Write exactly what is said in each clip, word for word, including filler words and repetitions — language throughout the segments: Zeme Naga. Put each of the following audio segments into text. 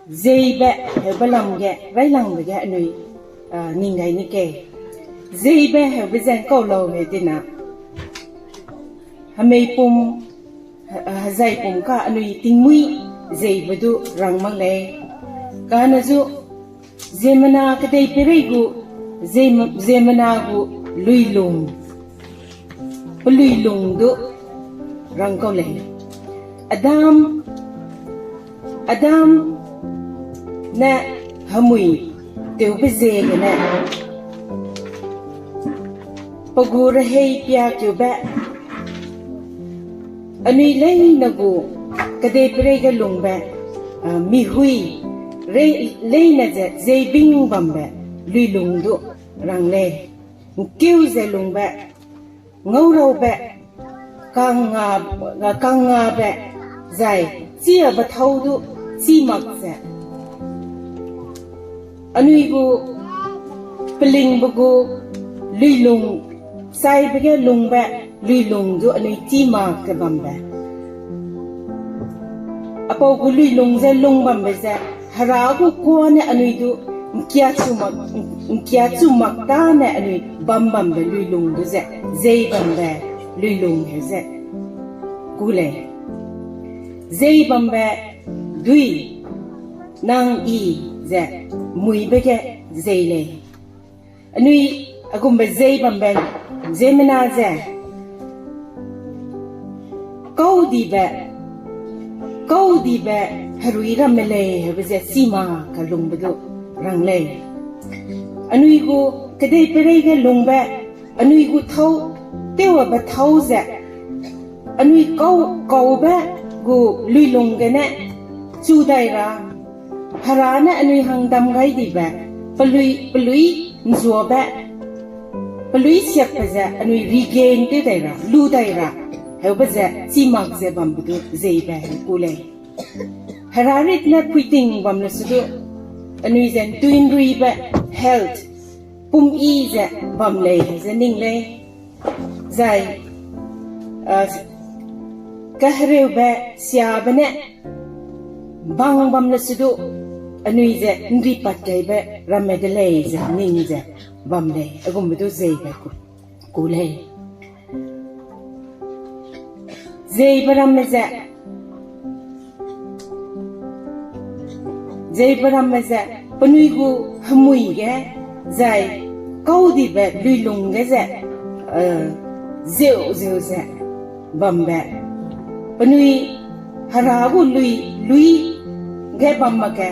Zeibe heube lam ge, railangbe ge anui, ah, ning gai ni ke. Zeibe heube ze ngkau lau he dina. Hemeipum, he-, hezaipum ka anui tingmuî zeibe du rang mak lei. Kane zu, ziemmena kedei peirei gu, ziem-, ziemmena gu luilung, peluilung du rang kau lei. Adam, Adam ne hemui tewbe ziegene, pe gu rehei piakeube, anui leine gu kedei peirei ge lungbe, ah, mihui, rei-, leine ze zeibing bambe luilung du rang lei. Ngkeu ze lungbe, ngauraube, kanga-, kangabe, zai chiabe thâu du chî mak ze, anui gu pelingbe gu luilung, saibe ge lungbe luilung du anui chî mak ze bambe. Apau gu luilung ze lung bambe ze, Hera gu kuâ ne anui du ngkiachu mak, ngkiachu mak tâne anui bam bambe luilung du ze, zei bambe luilung heu ze ku lei. Zei bambe dui, nang i ze, muibe ge zei lei. Anui a gumbe zei bambe, ziemmena ze, kau dibe, kau dibe herui ramme lei heube ze chî mak kalungbe du rang lei. Anui gu kedei peirei ge lungbe, anui gu thâu, tewbe thâu ze, anui kau, kaube gu luilung gene chu dai ra, Hera ne anui hang dam gai dibe, pelui, pelui nzuabe, pelui siakbe ze anui regain tew dai ra, lu dai ra, heube ze chî mak ze bambe du zeibe heu ku lei. Hera rit ne puiting bam le se du, anui ze ntuinruibe health, pum i ze bam lei ze ning lei. Zai, ah, kahereube siabe ne bang bam le se du, anui ze nripat kaibe ramme de lei ze ning ze bam lei, a gumbe du zeibe ku, ku lei. Zeibe ramme ze, zeibe ramme ze, penui gu hemui ge, zai kau dibe luilung ge ze, eh, zeu zeu ze bambe. Penui Hera gu lui, lui ge bam makge,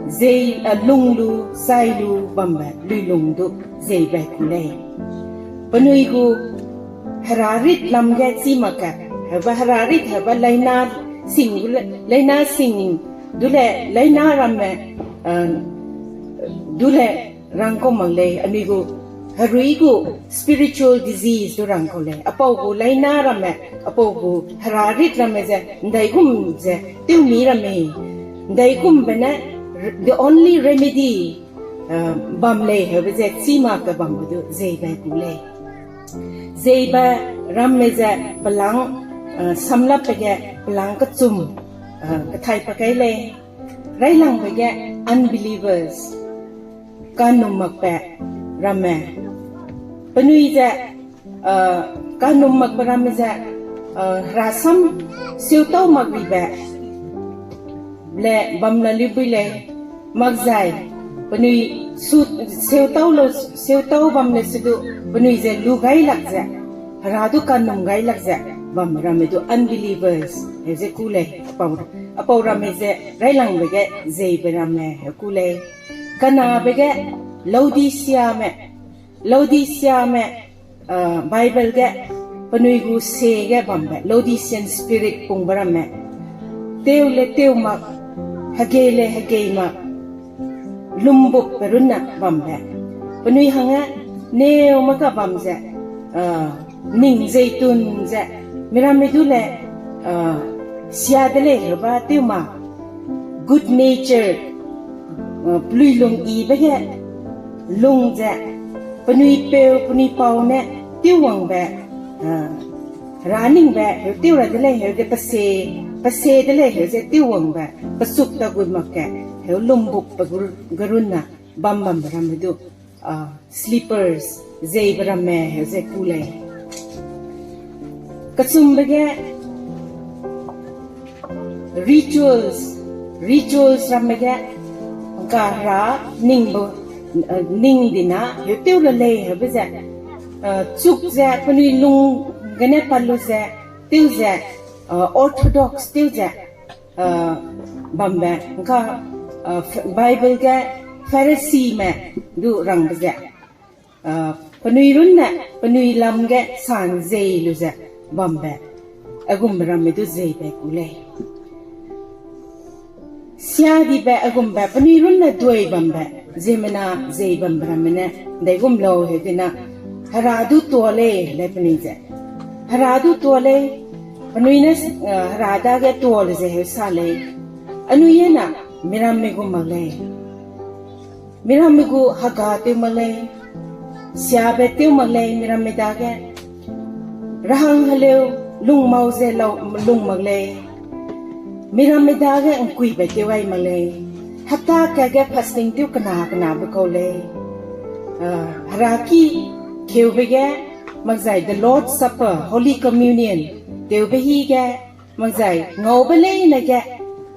zei, eh, lung lu, sai lu bambe luilung du zeibe ku lei. Penui gu Hera rit lam ge chî makge, heube Hera rit heube leina sing du le, leina sing du le, leina ramme, eh, du le rangkau mak lei, anui gu herui gu spiritual disease du rangkau lei. Apau gu leina ramme, apau gu Hera rit ramme ze, ndaigum ze, tewmi ramme, ndaigumbe ne, the only remedy, eh, bam lei heube ze chî makge bambe du zeibe ku lei. Zeibe ramme ze pelang, eh, samlapbe ge pelang kechum, eh, kethai pa kai lei. Railangbe ge unbelievers, kanum makbe ramme. Penui ze, eh, kanum makbe ramme ze, eh, Hera sam seutau mak ribe le bam la libui lei, makzai penui su, seutau lau, seutau bam le se du, penui ze lu gai lak ze, Hera du kanum gai lak ze bam ramme du unbelievers heu ze ku lei. Apau, apau ramme ze railangbe ge zeibe ramme heu ku lei. Kanabe ge Laodiciame, Laodiciame, eh, Bible ge penui gu se ge bambe, Laodicean spirit pungbe ramme. Tew le tew mak, hegei le hegei mak, lumbukbe runne bambe. Penui hangge neu mak ka bam ze, eh, ning zeitun ze, miramme du le, eh, sia de lei heba tew mak, good nature, eh, peluilung yibe ge lung ze, penui peu, penui pau ne tewwangbe, eh, Hera ningbe heu tew ra de lei heu de pe se pe se de lei heu ze tewwangbe, pe suk ta gu mak ge, heu lumbuk pe gu-, gerunna, bam bambe ramme du, ah, slippers, zeibe ramme heu ze ku lei. Kechumbe ge, rituals, rituals ramme ge, ngka hera ningbe, eh, ning dina, heu tew le lei heube ze, eh, chuk ze, penui lung gene pat lu ze, tew ze, eh, orthodox tew ze, eh, bambe, ngka, eh, F-, Bible ge Pharisee me du rangbe ze, eh, penui runne, penui lam ge san zei lu ze bambe, aigumbe ramme du zeibe ku lei. Siadibe aigumbe, penui runne duai bambe, ziemmena zei bambe ramme ne, ndaigum lau heu dina, hera du tua lei, lei penui ze. Hera du tua lei, penui ne, eh, hera dage tua le ze heu sa lei. Anui ena, miramme gu mak lei. Miramme gu hega tew mak lei, siabe tew mak lei, miramme dage. Rahang heleu lungmau ze lau, lung mak lei. Miramme dage ngkuibe tew ai mak lei. Hapta kage fasting tew kena kenabe kau lei. Ah, heraki keube ge, makzai the Lord's Supper, Holy Communion, tewbe hi ge, makzai ngaube leine ge,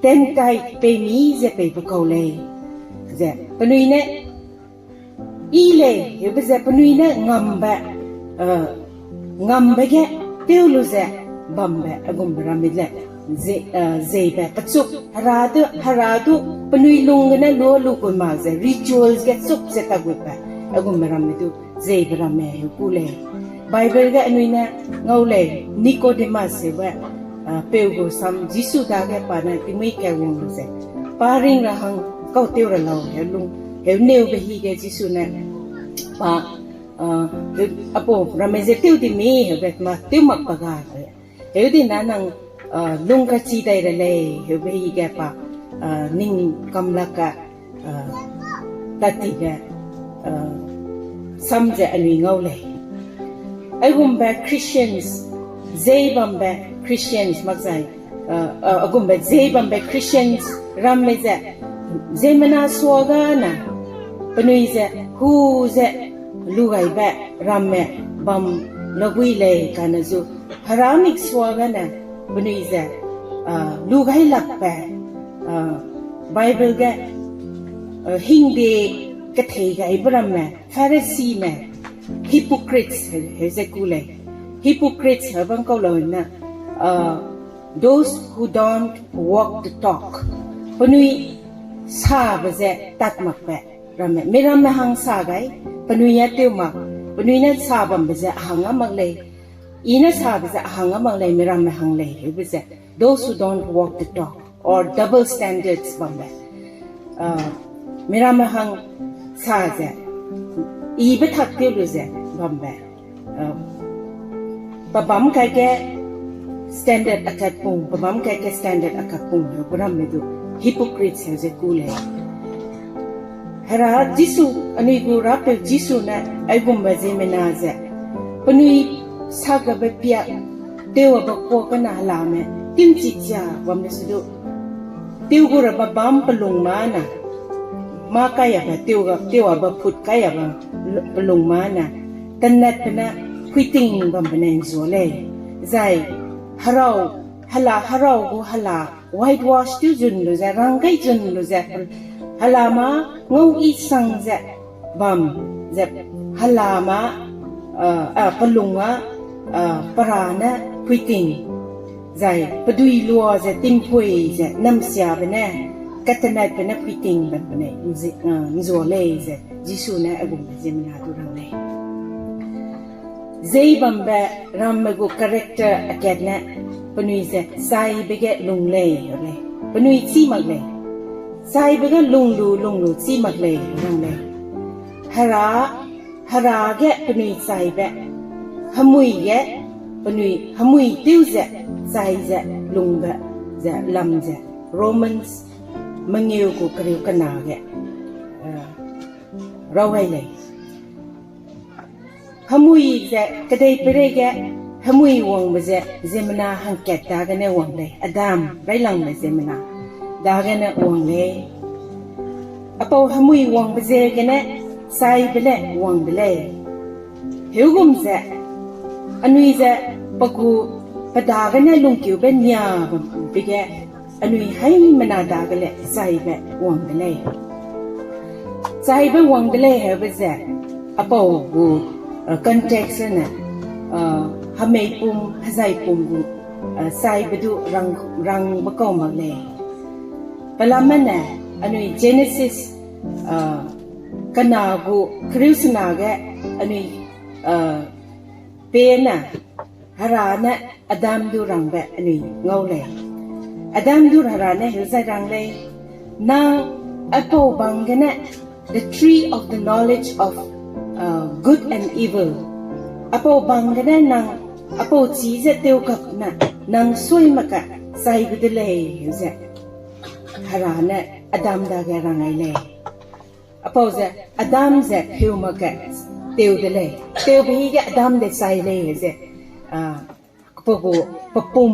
tentai peimi ze peibe kau lei. Ze, penui ne, i lei, heube ze penui ne ngambe, eh, ngambe ge, tew lu ze, bambe, aigumbe ramme le, ze, eh, zeibe, pechuk, hera du, hera du, penui lung gene lu lu gu mak ze, rituals ge chuk ze tagutbe, aigumbe ramme du, zeibe ramme heu ku lei. Bible ge anui ne ngau lei, Nicodemus heube, ah, peu gu sam Jisu dage pa ne tingmui kawang lu ze, pa ring ra hang kau tew ra lau heu lung, heu neube hi ge Jisu ne, pa, ah, heu, aipau ramme ze tew di mi heube ma tew mak pa ga, heu dina nang, ah, lung kachi dai ra lei, heube hi ge pa, ah, ning kamlak ka, ah, tatibe, ah, sam ze anui ngau lei. Aigumbe Christians, zei bambe Christians makzai, ah, ah, aigumbe zei bambe Christians ramme ze, ziemmena suagane, penui ze, hu ze, lugaibe ramme bam lagui lei kane zu, hera mik suagane, penui ze, ah, lugailakbe, ah, Bible ge, ah, hingde kethei gaibe ramme, Phariseeme, hypocrites, he, heu ze ku lei. Hypocrites, hebang kau lau na, ah, those who don't walk the talk. Penui sabe ze tat makbe ramme. Miramme hang sa gai, penui a tew mak, penui ne sa bambe ze a hang a mak lei. I ne sabe ze a hang a mak lei, miramme hang lei, heube ze. Those who don't walk the talk, or double standards bambe. Ah, miramme hang sa ze, i bethak tew lu ze bambe. Ah, pebâm kaige standard akat pung, pebâm kaige standard akat pung, heube ramme du hypocrites heu ze ku lei. Hera Jisu, anui gu Rapeu Jisu ne aigumbe ziemmena ze, penui sagabe piak, tewabe kuak kena helame, timchi chia bambe se du, tew gu rabe bâm pelung ma na, mâ kaiabe, tew ga, tewabe phut kaiabe pelung ma na, tenatbe ne, puiting bambe ne nzua lei. Zai, herau, hela, herau gu hela, whitewash tew zun lu ze, ranggai zun lu ze, hela ma ngau i sang ze bam ze, hela ma, ah, ah, pelung a, ah, pera ne puiting, zai pedui lua ze timpui ze namsiabe ne, katenatbe ne puiting bambe ne, nzi-, ah, nzua lei ze, Jisu ne aigumbe ziemmena du rang lei. Zei bambe ramme gu character akat ne, penui ze chaibe ge lung lei, lei. Penui chî mak lei. Chaibe ge lung lu, lung lu chî mak lei, rang lei. Hera, hera ge penui chaibe. Hemui ge penui, hemui tew ze, chai ze, lungbe ze, lam ze. Romans mengeu gu keriu kena ge, eh, raw gai lei. Hemui ze kedei peireige, hemui wangbe ze ziemmena hangkat dagene wang lei, Adam railangbe ziemmena dagene wang lei. Apau hemui wangbe ziegene chaibe le wang de lei. Heugum ze, anui ze pe gu pe dagene lungkeube nia bambe ge, anui haimena dage le chaibe wang de lei. Chaibe wang de lei heube ze, apau gu, uh, context ne, uh, hemeipum, hezaipum gu, uh, chaibe du rang, rangbe kau mak lei. Pelame ne, anui Genesis, uh, kena gu keriu sena ge, anui, uh, pe ne, Hera ne Adam du rangbe anui ngau lei. Adam du Hera ne heu zai rang lei, nang apau bang gene, the tree of the knowledge of, uh, good and evil. Apau bang gene nang, apau chi ze tew gap na, nang sui mak ka chai gu de lei, heu ze Hera ne Adam dage rang ai lei. Apau ze Adam ze pheu mak ka tew de lei. Tewbe hige Adam de chai lei ze, ah, apau gu pepum,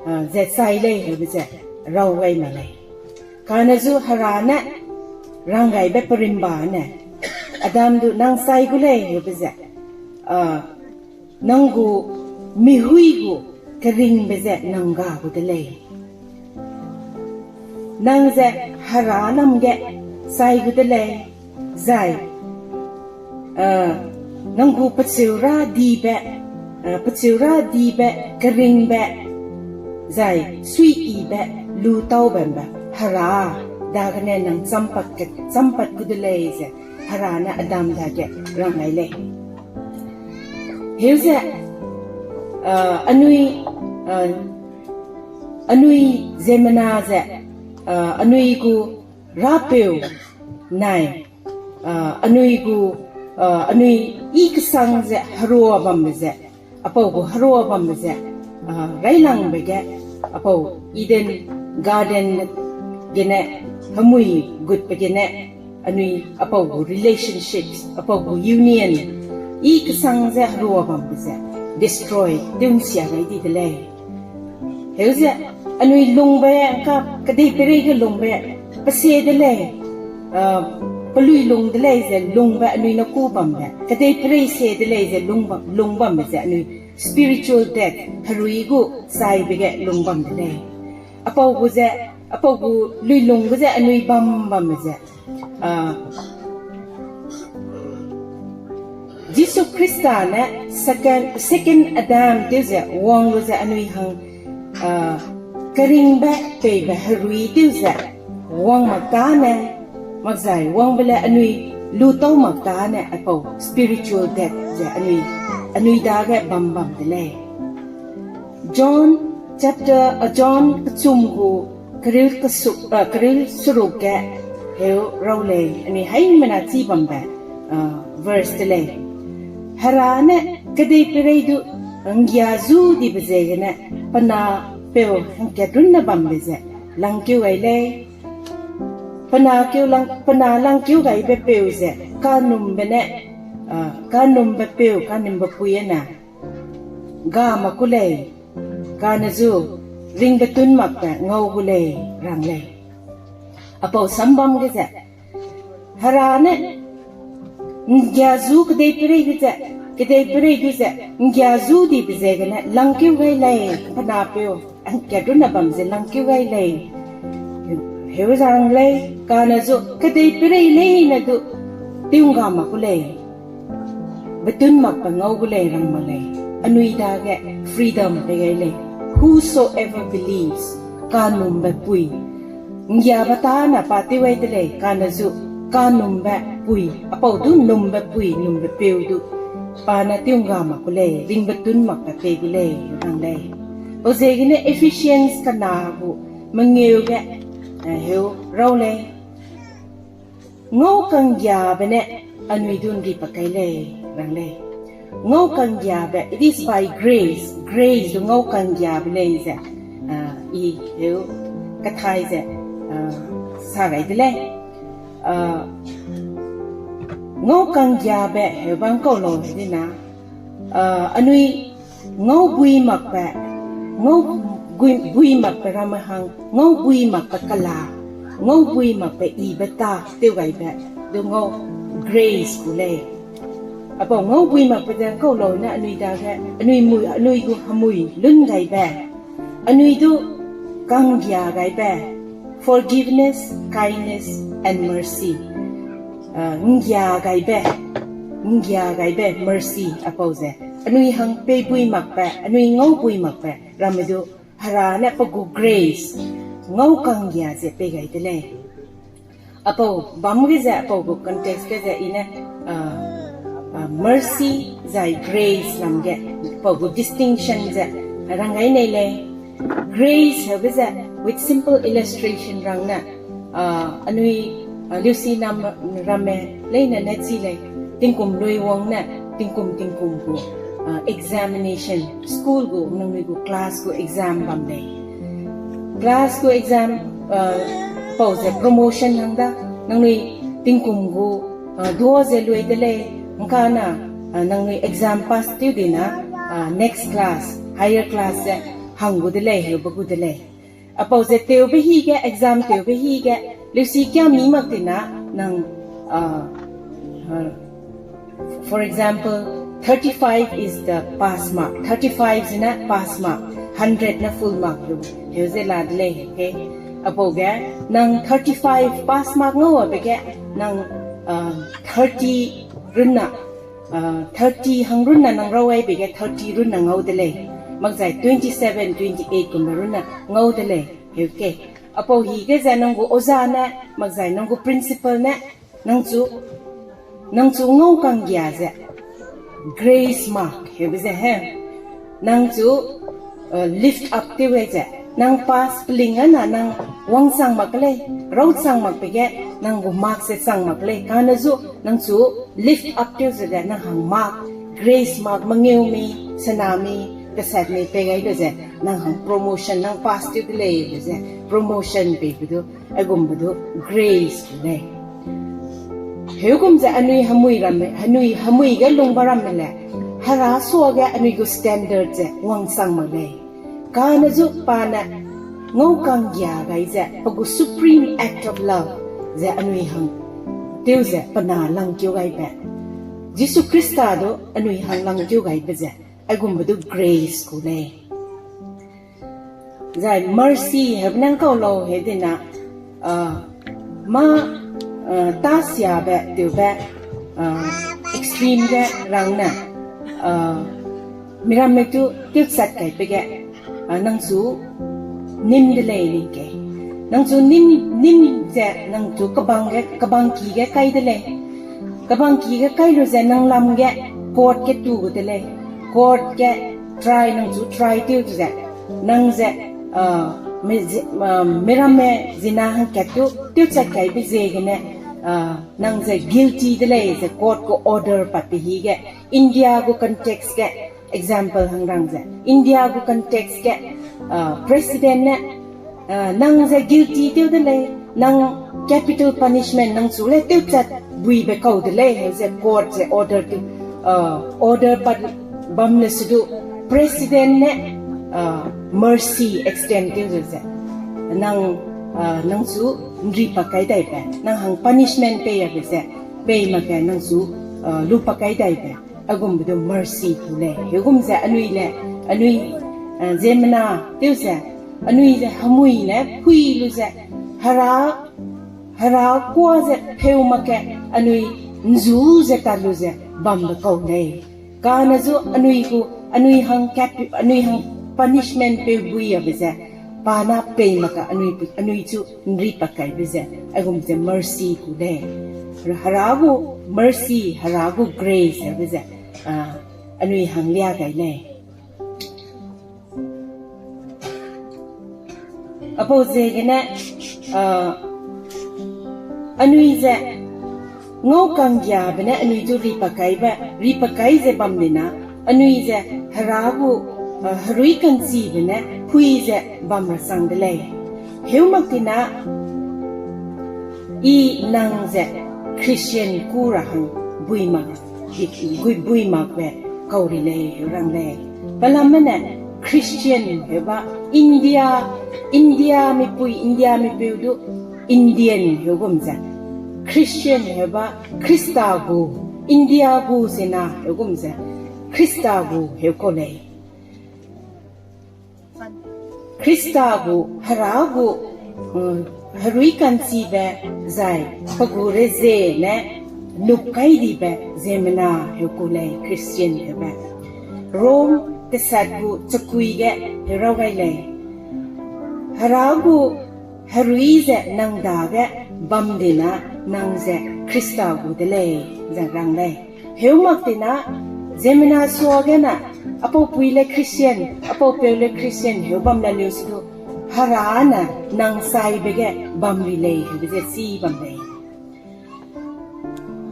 ah, ze chai lei heube ze rau gai me lei. Kane zu Hera ne ranggaibe perimba ne, Adam du nang chai gu lei heube ze, ah, nang gu mihui gu keringbe ze nang ga gu de lei. Nang ze Hera lam ge chai gu de lei, zai, eh, nang gu pecheu ra dibe, eh, pecheu ra dibe keringbe, zai suiyibe lu tau bambe Hera dagene nang champat ke, champat gu de lei ze Hera ne Adam dage rang ai lei. Heu ze, ah, anui, ah, anui ziemmena ze, ah, anui gu rapeu nai, ah, anui gu, ah, anui i kesang ze herua bambe ze, apau gu herua bambe ze, ah, railangbe ge, apau Eden Garden gene, hemui gutbe gene, anui apau gu relationships, apau gu union, i kesang ze herua bambe ze destroy tew nsia gai di de lei. Heu ze, anui lungbe ka, kedeiperei ge lungbe, pese de lei, ah, pelui lung de lei ze lungbe anui ne kû bambe, kedeiperei se de lei ze lung bam, lung bambe ze anui spiritual death, herui gu chaibe ge lung bam de lei. Apau gu ze, apau gu luilung gu ze anui bam bamme ze, ah, Jisu Khrista ne second, second Adam tew ze wang lu ze anui hang, ah, keringbe peibe herui tew ze wang mak tâne, makzai wangbe le anui lu tau mak tâne apau spiritual death ze anui, anui dage bam bam de lei. John chapter, ah, John kechum gu kereu kesu-, ah, kereu seruk ge heu rau lei, anui haimena chi bambe, ah, verse de lei. Hera ne kedeiperei du nggia zu dibe ziegene pe napeu hangkat runne bambe ze langkeu gai lei. Pe nakeu lang, pe na langkeu gaibe peu ze kanumbe ne, ah, kanumbe peu, kanumbe pui â ne ga mak ku lei, kane zu ringbetun makbe ngau gu lei, rang lei. Apau sambam ge ze, Hera ne nggia zu kedeiperei ge ze, kedeiperei du ze nggia zu dibe ziegene langkeu gai lei, pe napeu hangkat runne bam ze langkeu gai lei. Heu rang lei, kane zu kedeiperei leine du tew ngga mak ku lei, betun makbe ngau gu lei rang mak lei. Anui dage freedom pei gai lei. Whosoever believes, kanumbe pui. Nggiabe tâne pa tew gai de lei, kane zu kanumbe pui, apau du numbe pui, numbe peu du pa ne tew ngga mak ku lei, ringbetun makbe pei gu lei, rang lei. Pau ziegene Ephesians kena gu mengeu ge, eh, heu rau lei. Ngau kanggiabe ne anui du ’nri pa kai lei, rang lei. Ngau kanggiabe, it is by grace, grace du ngau kanggiabe lei ze, ah, i heu kathai ze, ah, sa gai de lei. Ah, ngau kanggiabe heu bang kau lau dina, ah, anui Ngau bui makbe, ngau bui, bui makbe ramme hang, ngau bui makbe kela, ngau bui makbe yibe ta tew gaibe, du ngau grace gu lei. Apau ngau bui makbe de ngkau lau ne anui dage, anui mui, anui gu hemui lun gaibe, anui du kanggia gaibe, forgiveness, kindness, and mercy. Ah, nggia gaibe, nggia gaibe, mercy, apau ze. Anui hang pei bui makbe, anui ngau bui makbe, ramme du, Hera ne pe gu grace, ngau kanggia ze pei gai de lei. Apau bam ge ze, apau gu context ge ze, i ne, ah, ah, mercy zai grace lam ge, apau gu distinction ze, rang gai nei lei. Grace heube ze, with simple illustration rang ne, ah, anui, ah, leusi nam ramme leine ne chi lei, tingkum lui wang ne, tingkum tingkum gu, ah, examination, school gu, nangnui gu class gu exam bam lei. Class gu exam, ah, pau ze promotion hang da, nangnui tingkum gu, ah, duâ ze lui de lei, ngkana, ah, nangnui exam pass tew di na, ah, next class, higher class ze hang gu de lei, heube gu de lei. Apau ze tewbe hige, exam tewbe hige, leusi kia mi mak ti na, nang, ah, ah, for example, thirty-five is the pass mark, thirty-five zene pass mark, hundred ne full mark lu, heu ze la de lei, okay? Apau ge, nang thirty-five pass mark ngau abe ge, nang, ah, thirty runna, ah, thirty hang runna nang rau aibe ge thirty runna ngau de lei. Makzai twenty-seven, twenty-eight kumbe runna ngau de lei. Heu ke. Apau hige ze nang gu oza ne, makzai nang gu principal ne, nang chu, nang chu ngau kanggia ze grace mark heube ze he. Nang chu, eh, lift up tew gai ze. Nang pass peling ana nang wangchang mak lei, rauchang makbe ge, nang gu mark ze chang mak lei. Kane zu nang chu lift up tew ze de nang hang mark, grace mark, mengeu mi, sena mi, kesat mi pei gai lu ze, nang hang promotion, nang pass tew de lei lu ze, promotion peibe du, aigumbe du grace lei. Heugum ze anui hemui ramme, anui hemui ge lungba ramme le, Hera suage anui gu standard ze wangchang mak lei. Kane zu pa ne ngau kanggia gai ze, pe gu supreme act of love ze anui hang tew ze pe na langkeu gaibe. Jisu Khrista du anui hang langkeu gaibe ze, aigumbe du grace gu lei. Zai mercy heube ne ngkau lau he dina, ah, mâ, ah, tâ siabe tewbe, ah, extreme ge rang ne, ah, miramme tu tewchat kaibe ge, ah, nang chu nim de lei ning ke. Nang chu nim, nim ze nang chu kebang ge, kebang ki ge kai de lei. Kebang ki ge kai lu ze nang lam ge court ge tu gu de lei. Court ge try nang chu try tew ze. Nang ze, ah, mi zi-, ah, miramme zina hangkat tu, tewchat kaibe ziegene, ah, nang ze guilty de lei ze court gu order pat pe hige. India gu context ge, example hang rang ze, India gu context ge, ah, president ne, ah, nang ze guilty tew de lei, nang capital punishment nang chu le tewchat buibe kau de lei, he ze court ze order tew, ah, order pat bam le se du, president ne, ah, mercy extend tew ze ze, nang, ah, nang chu nri pa kai daibe, nang hang punishment pei abe ze, pei mak ge nang chu, ah, lu pa kai daibe. Aigumbe du mercy gu lei. Heugum ze anui le, anui, ah, ziemmena tew ze, anui ze hemui ne pui lu ze, Hera, Hera kuâ ze pheu mak ge, anui nzu ze tat lu ze bambe kau lei. Kane zu anui gu, anui hang kep, anui hang punishment peu bui abe ze, pa na pei mak ge anui, anui chu nri pa kaibe ze, aigum ze mercy gu lei. Hera gu mercy, Hera gu grace abe ze, ah, anui hang lia gai lei. Apau ziegene, ah, anui ze ngau kanggiabe ne anui chu ri pa kaibe, ri pa kai ze bam di na, anui ze Hera gu, ah, herui ka'nchibe ne pui ze bam rasang de lei. Heu mak ti na, i nang ze Christian ku ra hang bui mak, i, i, gui bui makbe kau ri lei, heu rang lei. Pelamme ne Christian heba India, India mipui, India mipeu du Indian heu gum ze. Christian heba Khrista gu, India gu zena heu gum ze. Khrista gu heu kau lei. Khrista gu, Hera gu, mm, herui ka'nchibe zai, pe gu reze ne nup kai dibe ziemmena heu kau lei Christian heube. Rom tesat gu chekui ge heu rau gai lei. Hera gu herui ze nang dage bam dina nang ze Khrista gu de lei, ze rang lei. Heu mak tina, ziemmena suagene, apau pui le Christian, apau peu le Christian heu bam la leu se du, Hera ne nang saibe ge bam ri lei heube ze chi bam lei.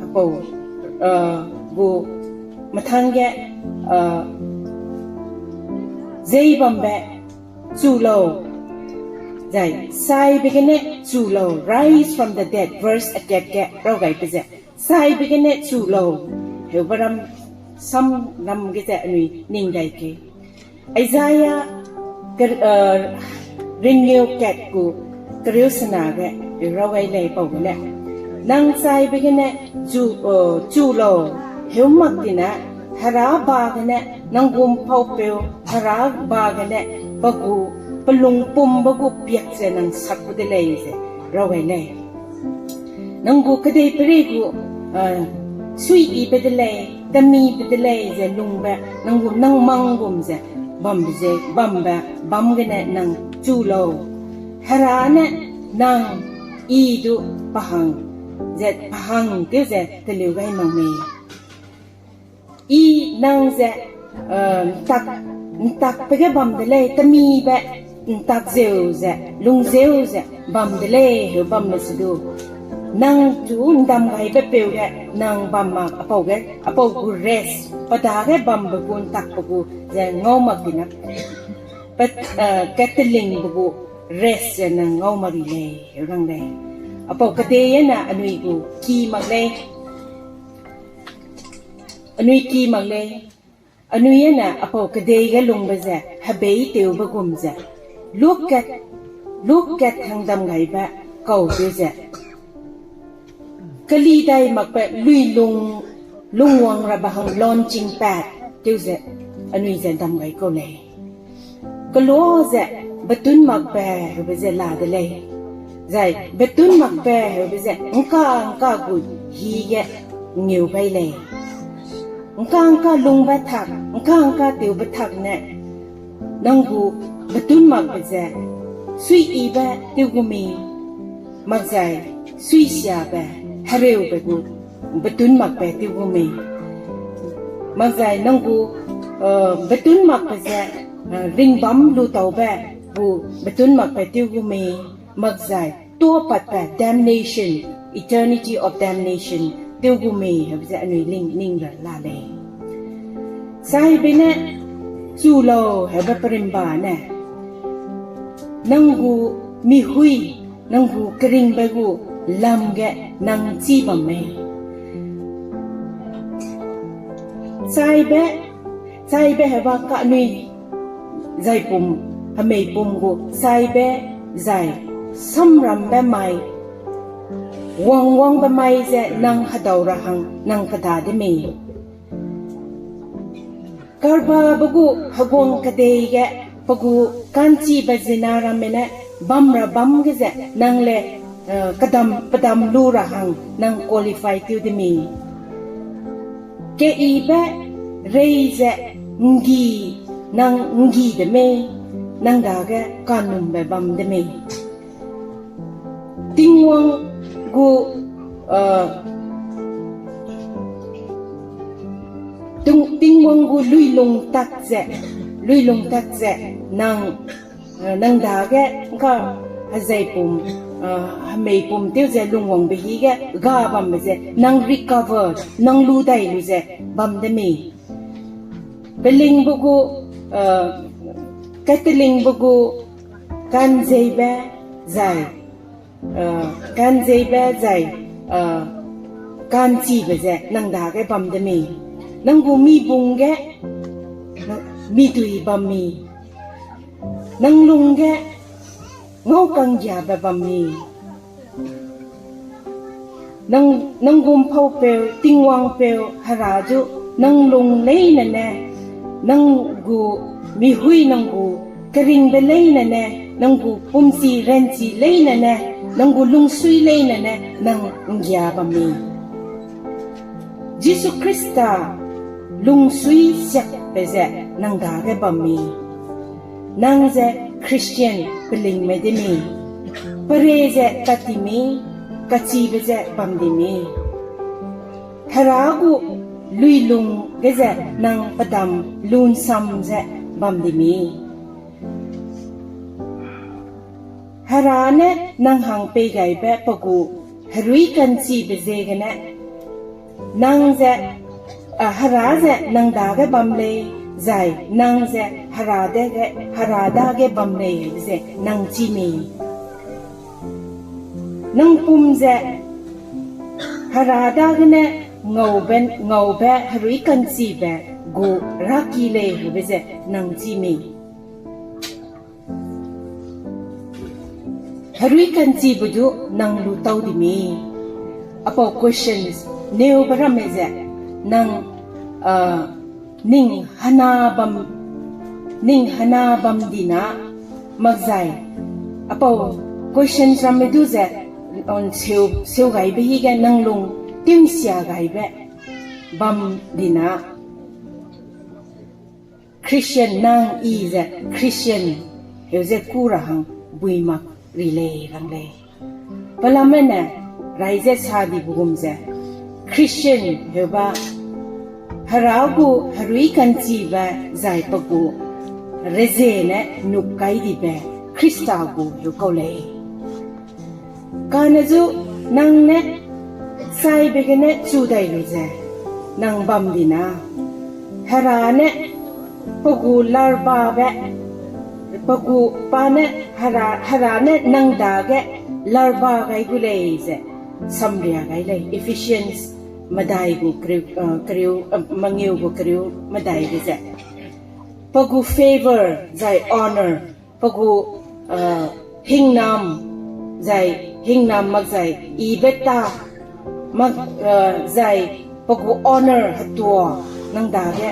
Apau, eh, gu mathang ge, eh, zei bambe chu lau, zai saibe gene chu lau, rise from the dead, verse akat ge rau gaibe ze. Saibe gene chu lau, heube ram, sam ram ge ze anui ning dai ke. Isaiah, ker-, eh, ringeu kat gu, kereu sena ge, rau gai lei pau gene. Nang saibe gene chu, eh, chu lau, heu mak tina, Hera ba gene, nang gu mpau peu, Hera ba gene, pe gu, pe lungpumbe gu piak ze nang sak gu de lei ze, rau gai lei. Nang gu kedei perei gu, eh, suiyibe de lei, temibe de lei ze lungbe, nang gu nang mang gum ze, bambe ze, bambe, bam gene nang chu lau. Hera ne nang i du pahang, ze pahang tew ze teleu gai mak mei. I nang ze, eh, ntak, ntakbe ge bam de lei, temibe, ntak zeu ze, lung zeu ze, bam de lei, heu bam le se du. Nang chu ndam gaibe peu ge, nang bam mak, apau ge, apau gu rest, pe dage bambe gu, ntakbe gu, ze ngau mak dina. Pe, eh, ketelingbe gu, rest ze nang ngau mak ri lei, heu rang lei. Apau kedei ne anui gu ki mak lei. Anui ki mak lei. Anui ne apau kedei ge lungbe ze, hebei tewbe gum ze. Lukat, lukat hangdam gaibe, kau tew ze. Keli dai makbe luilung, lungwang rabe hang launching pad, tew ze, anui ze dam gai kau lei. Kelua ze, betun makbe, heube ze la de lei. Zai, betun makbe, heube ze, ngka, ngka gu, hi ge, ngeu gai lei. Ngka, ngka lungbe tak, ngka, ngka tewbe tak ne, nang gu, betun makbe ze, suiyibe, tew gu mei, makzai, suisiabe, hereube gu, betun makbe tew gu mei. Makzai nang gu, eh, betun makbe ze, eh, ringbam lu taube gu betun makbe tew gu mei. Makzai tuapatbe damnation, eternity of damnation, tew gu mei, heube ze anui ling ning ra la lei. Saibe ne chu lau, heube perimba ne. Nang gu mihui, nang gu keringbe gu lam ge nang chî bam mei. Chaibe, chaibe heba kanui zaipum, hemeipum gu chaibe zai samrambe mai, wangwangbe mai ze nang hedau ra hang nang keda de mei. Karbabe gu heguang kedei ge pe gu ka'nchibe zena ramme ne bam ra bam ge ze nang le, eh, kedam, pedam lu ra hang nang qualify tew de mei. Keyibe rei ze nggi, nang nggi de mei, nang dage kanumbe bam de mei. Tingwang gu, eh, Ting-, Tingwang gu luilung tak ze, luilung tak ze, nang, eh, nang dage ngka hezaipum, eh, hemeipum tew ze lungwangbe hi ge ga bambe ze, nang recover, nang lu dai lu ze bam de mei. Pelingbe gu, eh, ketelingbe gu, ka'nzeibe zai, eh, ka'nzeibe zai, eh, ka'nchibe ze nang dage bam de mei. Nang gu mi bung ge, midui bam mi, nang lung ge ngau ka'nggiabe bam mi, nang, nang gu ’mpaupeu, Tingwangpeu Hera du nang lung leine ne, nang gu mihui, nang gu keringbe leine ne, nang gu pumchi ranchi leine ne, nang gu lungsui leine ne nang ’nggia bam mi. Jisu Khrista lungsui siakbe ze nang dage bam mi. Nang ze Christian pelingme de mi, pere ze tat ti mi, kachibe ze bam di mi. Hera gu luilung ge ze nang pedam lunsam ze bam di mi. Hera ne nang hang peigaibe pe gu herui ka'nchibe ziegene, nang ze, a, Hera ze nang dage bam lei, zai nang ze Hera dage, Hera dage bam lei ze nang chî mi. Nang pum ze Hera dagene ngaube, ngaube herui ka'nchibe gu raki lei hebe ze nang chî mi. Herui ka'nchibe du nang lu tau di mi. Apau questions neube ramme ze nang, a, ning hena bam, ning hena bam di na, makzai apau questions ramme du ze, on seu, seu gaibe hige nang lung timsia gaibe bam di na, Christian nang i ze Christian heu ze kû ra hang bui mak ri lei rang lei. Pelamme ne rai ze sa dibe gum ze, Christian heu ba, Hera gu herui ka'nchibe zai pe gu rezie ne nuk kai dibe Khrista gu heu kau lei. Kane zu nang ne saibe gene chu dai lu ze nang bam di na, Hera ne pe gu larbabe, pe gu pa ne Hera, Hera ne nang dage larba gai gu lei ze samria gai lei. Ephesians medai gu keriu, eh, keriu, eh, mengeu gu keriu medai ge ze, pe gu favor zai honor, pe gu, eh, hingnam, zai hingnam makzai ibe ta, mak, eh, zai pe gu honor hetua nang dage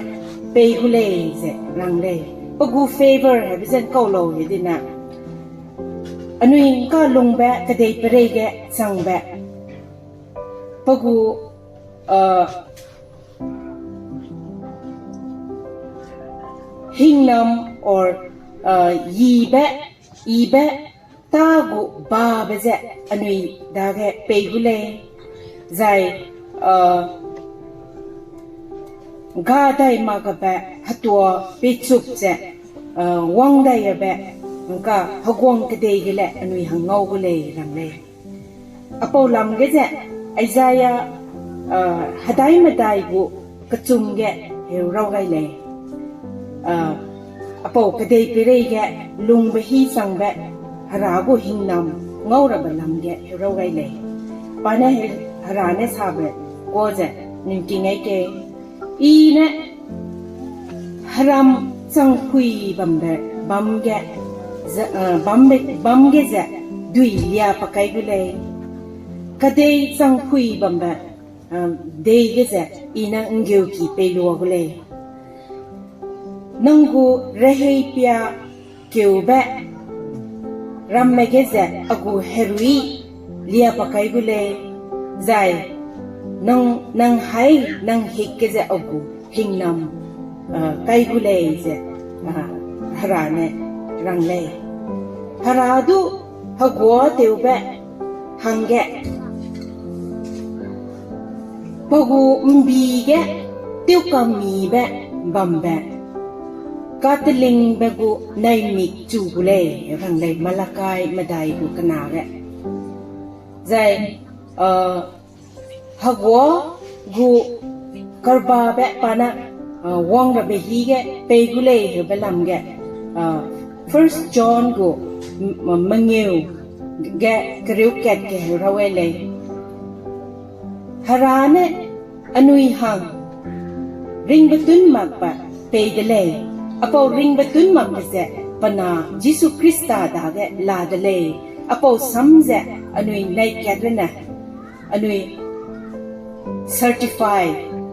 pei gu lei ze rang lei. Pe gu favor hebe ze ’nkau lau he di na, anui ’ngka lungbe kedei perei ge changbe, pe gu, eh, hingnam or, uh, yibe, ibe ta gu babe ze anui dage pei gu lei, zai, uh, ga dai mak gabe hetua peichup ze, uh, wang dai gabe, ’ngka heguang kedei ge le anui hang ngau gu lei rang lei. Apau lam ge ze, Isaiah, uh, hedai medai gu kechum ge heu rau gai lei. Uh, apau kedei perei ge lungbe hi changbe Hera gu hingnam ngau rabe lam ge heu rau gai lei. Pa ne he-, Hera ne sabe kua ze, ning king ai ke, I ne heram changpui bambe, bam ge, ze, uh, bambe, bam ge ze dui lia pa kai gu lei. Kedei changpui bambe, uh, dei ge ze I ne ’nggeuki pei lua gu lei. Nang gu rehei pia keube ramme ge ze a gu herui lia pa kai gu lei, zai nang, nang hai, nang hik ge ze a gu hingnam, uh, kai gu lei ze, uh, Hera ne rang lei. Hera du heguâtewbe hangge pe gu ’mbi ge tewkamibe bambe, katelingbe gu naimik chu gu lei, rang lei Malakai medai gu kena ge. Zai, uh, heguâ gu karbabe pa ne, uh, wang rabe hi ge pei gu lei heube lam ge, uh, First John gu m-, mengeu ge kereu kat ge heu rau gai lei. Hera ne anui hang ringbetun makbe pei de lei. Apau ringbe tun makbe ze pe na Jisu Khrista dage la de lei. Apau sam ze anui nai kat rene, anui certify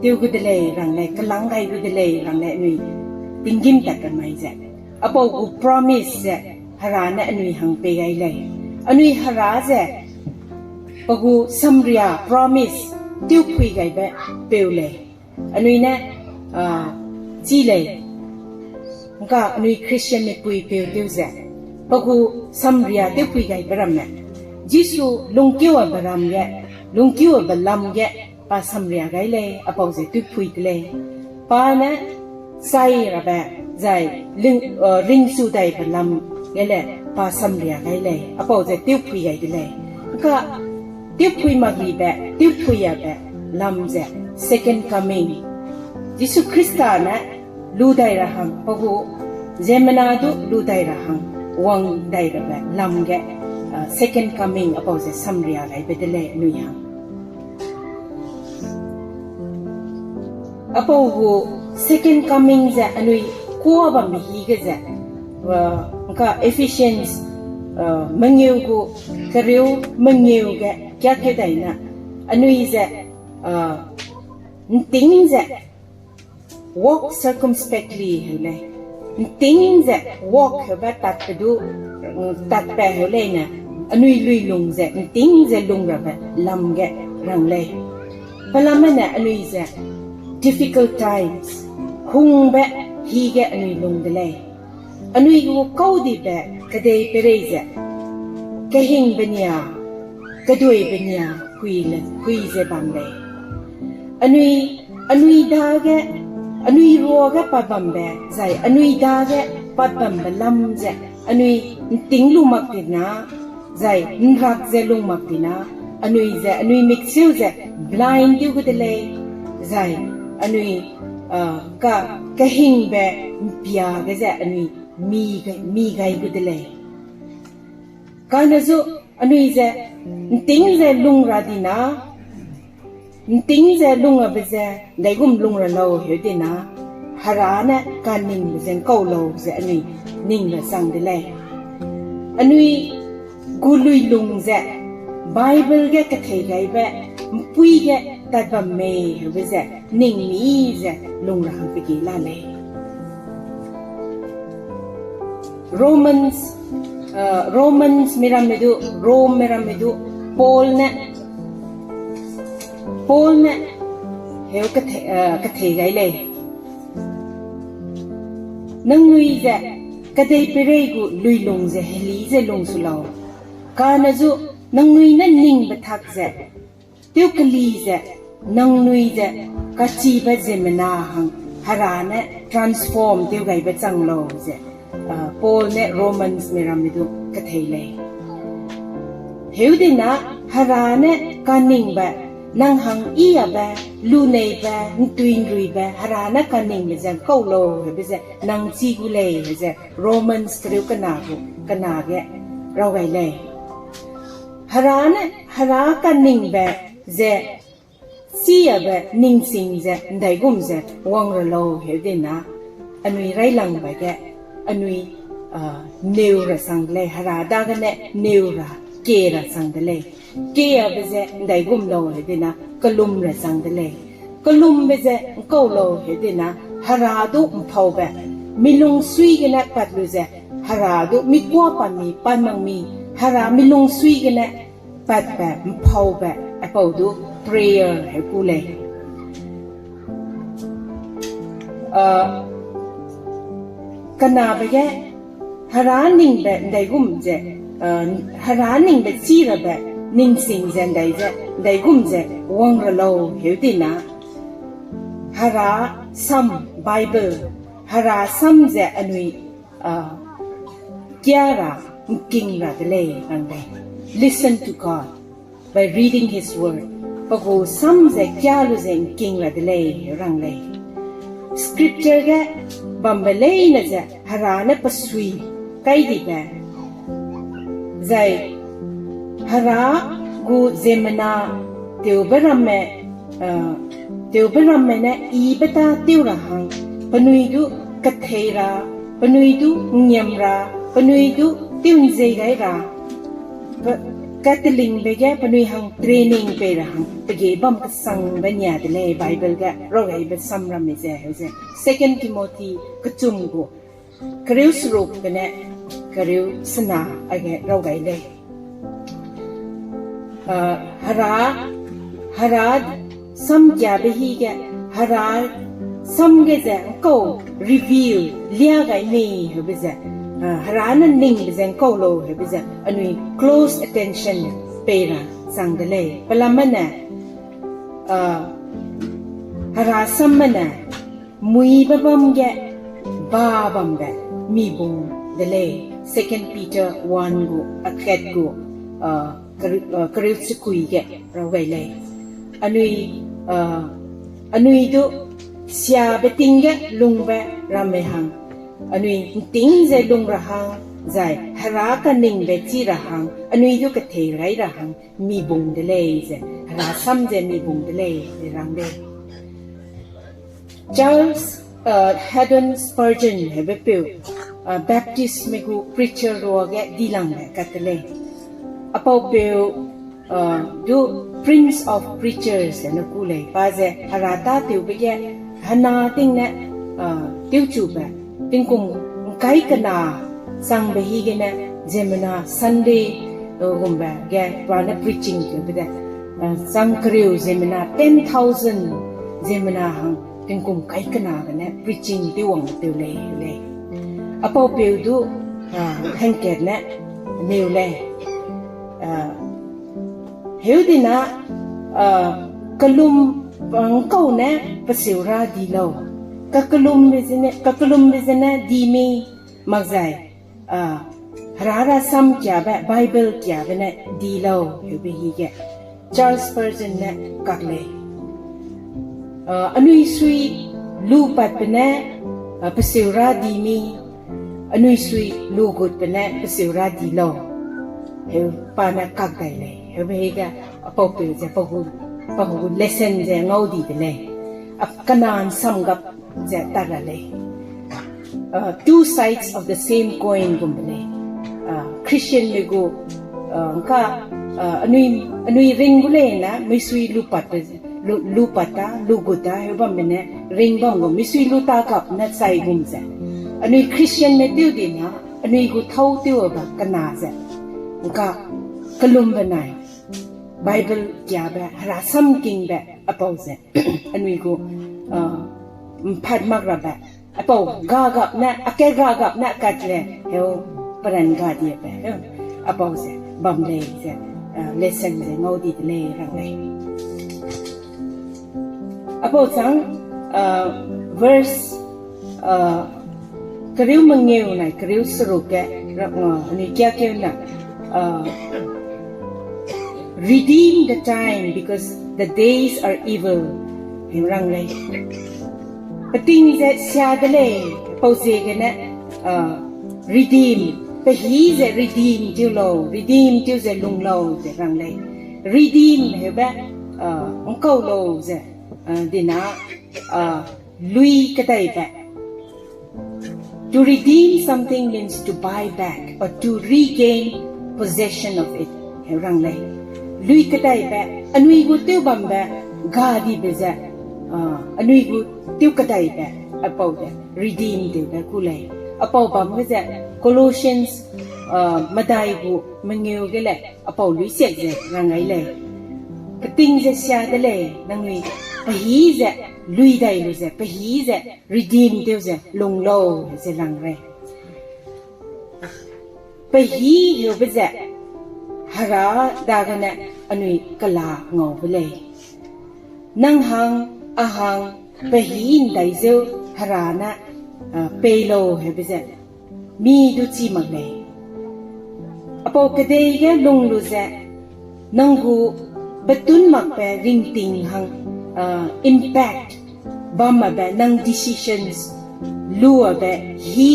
tew gu de lei rang lei, kelang gai gu de lei rang lei anui tinggîm tat ra mai ze. Apau gu promise ze Hera ne anui hang pei gai lei. Anui Hera ze pe gu samria promise tewpui gaibe peu lei. Anui ne, ah, chi lei. Ngka anui Christian mipui peu tew ze, pe gu samria tewpui gaibe ramme, Jisu lungkeu abe ram ge, lungkeu abe lam ge, pa samria gai lei, apau ze tewpui de lei. Pa ne chai rabe, zai ling, uh, ringsu daibe lam ge le pa samria gai lei, apau ze tewpui gai de lei. Ngka tewpui mak ribe, tewpui abe lam ze second coming. Jisu Khrista ne lu dai ra hang, pe gu ziemmena du lu dai ra hang, wang dai rabe lam ge, uh, second coming apau ze samria gaibe de lei anui hang. Apau gu second coming ze anui kuâ bambe hi ge ze, uh, ngka Ephesians, uh, mengeu gu kereu mengeu ge kiakeu dai na, anui ze, uh, ’ntîng ze walk circumspectly heu lei. ’Ntîng ze walk heube tatbe du, tatbe heu leine, anui luilung ze ’ntîng ze lung rabe lam ge rang lei. Pe lamme ne anui ze difficult times, hungbe hi ge anui lung de lei. Anui gu kau dibe kedei peirei ze, kehingbe nia, keduibe nia, hui le, hui ze bam lei. Anui, anui dage, anui ruage pat bambe, zai anui dage pat bambe lam ze, anui ’ntîng lu mak di na, zai ’nrak ze lung mak di na, anui ze, anui miksiu ze blind tew gu de lei, zai anui, ah, ka, kehingbe ’mpia ge ze anui mi gai, mi gai gu de lei. Kane zu anui ze ’ntîng ze lung ra di na, ’ntîng ze lung abe ze ’ndaigum lung ra lau heu di na, Hera ne kaningbe ze ’ngkau lau ze anui ning ra chang de lei. Anui gu luilung ze Bible ge kethei gaibe ’mpuî ge tat bam mei heube ze ning mi ze lung ra hangpegi la lei. Romans, uh, Romans miramme du, Rome miramme du, Paul ne, Paul ne heu kathe-, uh, kathei gai lei. Nangnui ze, kedei peirei gu luilung ze heli ze lung su lau. Kane zu, nangnui ne ningbe tak ze, tew keli ze, nangnui ze, kachibe ziemmena hang, Hera ne transform tew gaibe chang lau ze, uh, Paul ne Romans miramme du kathei lei. Heu di na, Hera ne kaningbe, nang hang i abe, luneibe, ’ntui ’nruibe, Hera ne kaningbe ze ’ngkau lau heube ze, nang chî gu lei ze, Romans kereu kena gu, kena ge, raw gai lei. Hera ne, Hera kaningbe ze, chi abe ningsing ze, ’ndaigum ze, wang ra lau heu di na, anui railangbe ge, anui, ah, neu ra chang de lei, Hera dagene neu ra, kie ra chang de lei. Kie abe ze ’ndaigum lau heu di na, kelum ra chang de lei. Kelumbe ze ’ngkau lau heu di na, Hera du ’mpaube, milung sui gene pat lu ze, Hera du mi kuâ pa mi, pa mang mi, Hera milung sui gene patbe, ’mpaube, aipau du prayer heu ku lei. Ah, kenabe ge, Hera ningbe ’ndaigum ze, ah, Hera ningbe chi rabe, ningsing ze ’ndai ze, ’ndaigum ze, wang ra lau heu di na, Hera sam Bible, Hera sam ze anui, ah, kia ra, ’ngking ra de lei rang lei. Listen to God by reading His Word. Pa gu sam ze kia lu ze ’ngking ra de lei rang lei. Scripture ge bambe leine ze Hera ne pesui kai dibe, zai Hera gu ziemmena tewbe ramme, ah, tewbe ramme ne yibe tâtew ra hang, penui du kethei ra, penui du ngiam ra, penui du tew nzei gai ra, pe-, katelingbe ge penui hang training pei ra hang, pe ge bam kesangbe nia de lei Bible ge, raw gaibe samramme ze, heu ze. Second Timothy kechum gu, kereu seruk gene, kereu sena age raw gai lei. Ah, hera, hera samkiabe hi ge, hera sam ge ze ngkau reveal lia gai mei heube ze, ah, hera ne ningbe ze ngkau lau heube ze, anui close attention pei ra chang de lei. Pelame ne, ah, hera samme ne, muibe bam ge, ba bambe, mi bung de lei. Second Peter one gu, akat gu, ah, kere-, ah, kereu sekui ge, raw gai lei. Anui, ah, anui du, siabe ting ge lungbe ramme hang, anui nting ze lung ra hang, zai hera kaningbe chi ra hang, anui du kethei gai ra hang, mi bung de lei ze, hera sam ze mi bung de lei ze rang lei. Charles, uh, Haddon Spurgeon heube peu, uh, Baptistme gu preacher ruage dilangbe kat te lei. Apau peu, uh, du Prince of Preachers ne ku lei, pa ze hera tâtewbe ge hena ting ne, uh, tewchube, tingkum ngkai kena sangbe hi gene, ziemmena Sunday, uh, gumbe ge pa ne preaching tewbe de, uh, chang kereu ziemmena ten thousand ziemmena hang tingkum kai kena gene preaching tew wang tew lei lei. Apau peu du, ah, hangkat ne neu lei. Ah, heu dina, ah, kelum ngkau ne peseu ra di lau. Kakellumbe zene, kakellumbe zene di mi mak zai, ah, hera rasam kiabe, Bible kiabe ne di lau, heube hi ge Charles Spurgeon ne kak lei. Ah, anui sui lu patbe ne, ah, peseu ra di mi, anui sui lu gutbe ne peseu ra di lau. Heu pa ne kak dai lei. Heube hi ge apau peu ze pa gu, pa gu lesson ze ngau di de lei. A, kena nsam gap ze tat ra lei. Uh, two sides of the same coin gum de lei. Uh, Christianme gu, uh, ngka, uh, anui, anui ring gu lei na, misui lu pat pe, lu, lu pat ta, lu gut ta, heu bambe ne, ring bam gu, misui lu ta gap ne chai gum ze. Anui Christianme tew di na, anui gu thâu tew ba kena ze. Ngka, kellum benai, Bible kiabe, herasam kingbe, apau ze. Anui gu, ah, mphat mak rabe. Apau ga gap ne, ake ga gap ne kat le, heu, peran ga diebe, heu. Apau ze, bam lei ze, ah, lesson ze ngau di de lei rang lei. Apau chang, ah, verse, ah, kereu mengeu nai kereu seruk ge, ra-, ah, anui kiakeu na, ah, Redeem the time because the days are evil. Heu rang lei. Peting ze sia de lei, pau ziegene, ah, redeem, pehî ze redeem tew lau, redeem tew ze lung lau ze rang lei. Redeem heube, ah, ngkau lau ze, ah, dina, ah, lui kedaibe. To redeem something means to buy back or to regain possession of it. Heu rang lei. Lui kedaibe, anui gu tew bambe, ga dibe ze, ah, anui gu tew kedaibe, apau de, redeem tewbe ku lei. Apau bam ge ze, Colossians, ah, medai gu mengeu ge lei, apau lui siak ze rang gai lei. Peting ze sia de lei, nangnui pehî ze, lui dai lu ze, pehî ze, redeem tew ze, lung lau ze rang rei. Pehî heube ze, hera dagene anui kela ngaube lei. Nang hang, a hang, pehî ndai zeu hera ne, ah, pei lau heube ze, mi du chî mak lei. Apau kedei ge lung lu ze, nang gu betun makbe ringting hang, ah, impact bam mabe nang decisions luabe hi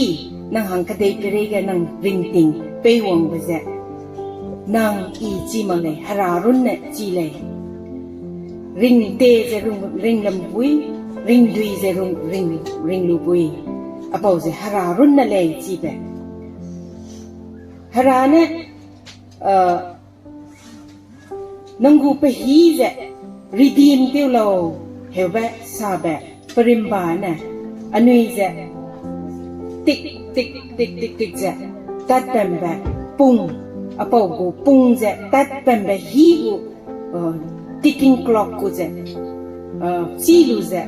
nang hang kedei perei ge nang ringting peiwangbe ze nang i chî mak lei, hera runne chî lei. Ringte ze rung, ringlum bui, ringdui ze rung, ring, ringlu bui. apau ze Hera runne lei chibe. Hera ne, nang gu pehî ze redeem tew lau, heube sabe perimba ne, anui ze tik, tik, tik, tik, tik ze tatbambe pung, apau gu pung ze tatbambe hî gu, ticking clock gu ze, chî lu ze,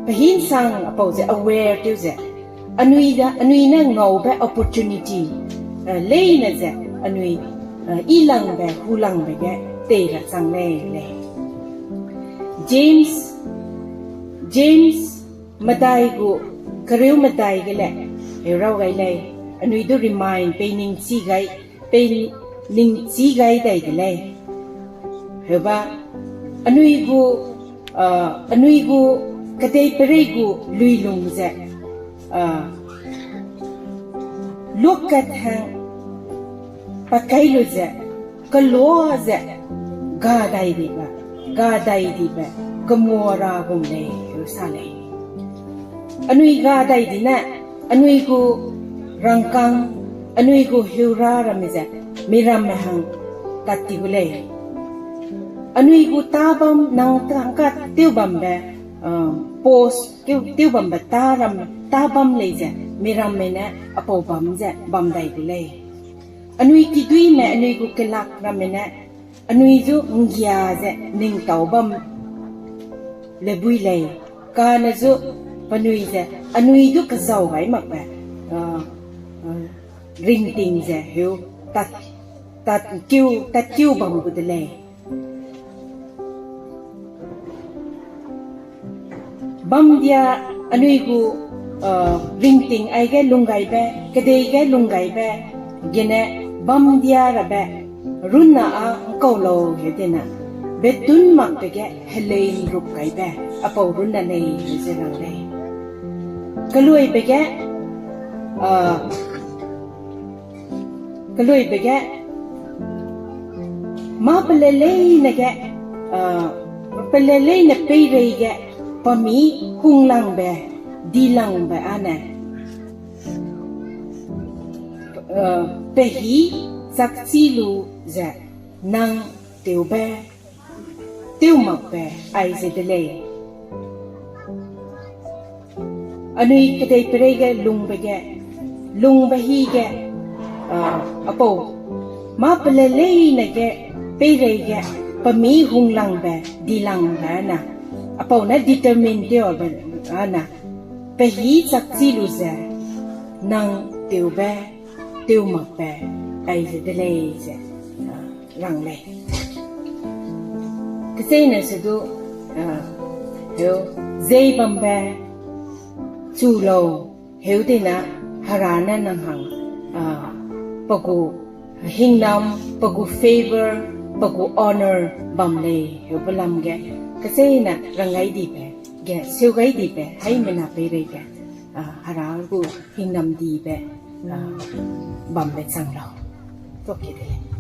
pehî ’nsang apau ze aware tew ze, anui ne ngaube opportunity leine ze, anui yilangbe hulangbe ge tei ra chang lei lei. James, James medai gu kereu medai ge le, heu rau gai lei, anui du remind pei ningchî gai, pei ningchî gai dai de lei. Heuba, anui gu, anui gu kedeiperei gu luilung ze, luakat hang pa kai lu ze, kelua ze, ga dai dibe, ga dai dibe, kemua ra gum lei, heu sa lei. Anui ga dai di ne, anui gu rangkâng, anui gu heura ramme ze, miramme hang tat ti gu lei. Anui gu tâ bam nang hangkat tew bambe, post, tew bambe tâ ram, tâ bam lei ze, miramme ne apau bam ze bam dai gu lei. Anui kiduîme, anui gu kelak ramme ne, anui zu ’nggia ze ningtau bam le bui lei, kane zu penui ze, anui du kezau gai makbe, ringting ze heu, tat, tatkeu, tatkeu bam gu de lei. Bamdia anui gu, ringting aige lunggaibe, kedei ge lunggaibe, gene bamdia rabe, runne â ’ngkau lau heu dene, betun makbe ge helei ’nrup kaibe, apau runne lei ze rang lei. Keluibe ge, keluibe ge, mâ pele leine ge, pele leine peirei ge, pemi hunglangbe, dilangbe âne, pehî chakchî lu ze nang tewbe, tew makbe aize de lei. Anui kedeiperei ge lungbe ge, lungbe hî ge, apau, mâ pele leine ge, peirei ge, pemi hunglangbe, dilangbe âne, apau ne determine tewbe âne, pehî chakchî lu ze, nang tewbe, tew makbe aize de lei ze rang lei. Kecheîne se du, heu, zei bambe chu lau, heu dene Hera ne nang hang, pe gu hingnam, pe gu favor, pe gu honor bam lei, heube lam ge, kecheîne rang gai dibe, ge seu gai dibe, haimena peireige, Hera gu hingnam dibe, bambe chang lau. Tuâ ke de lei.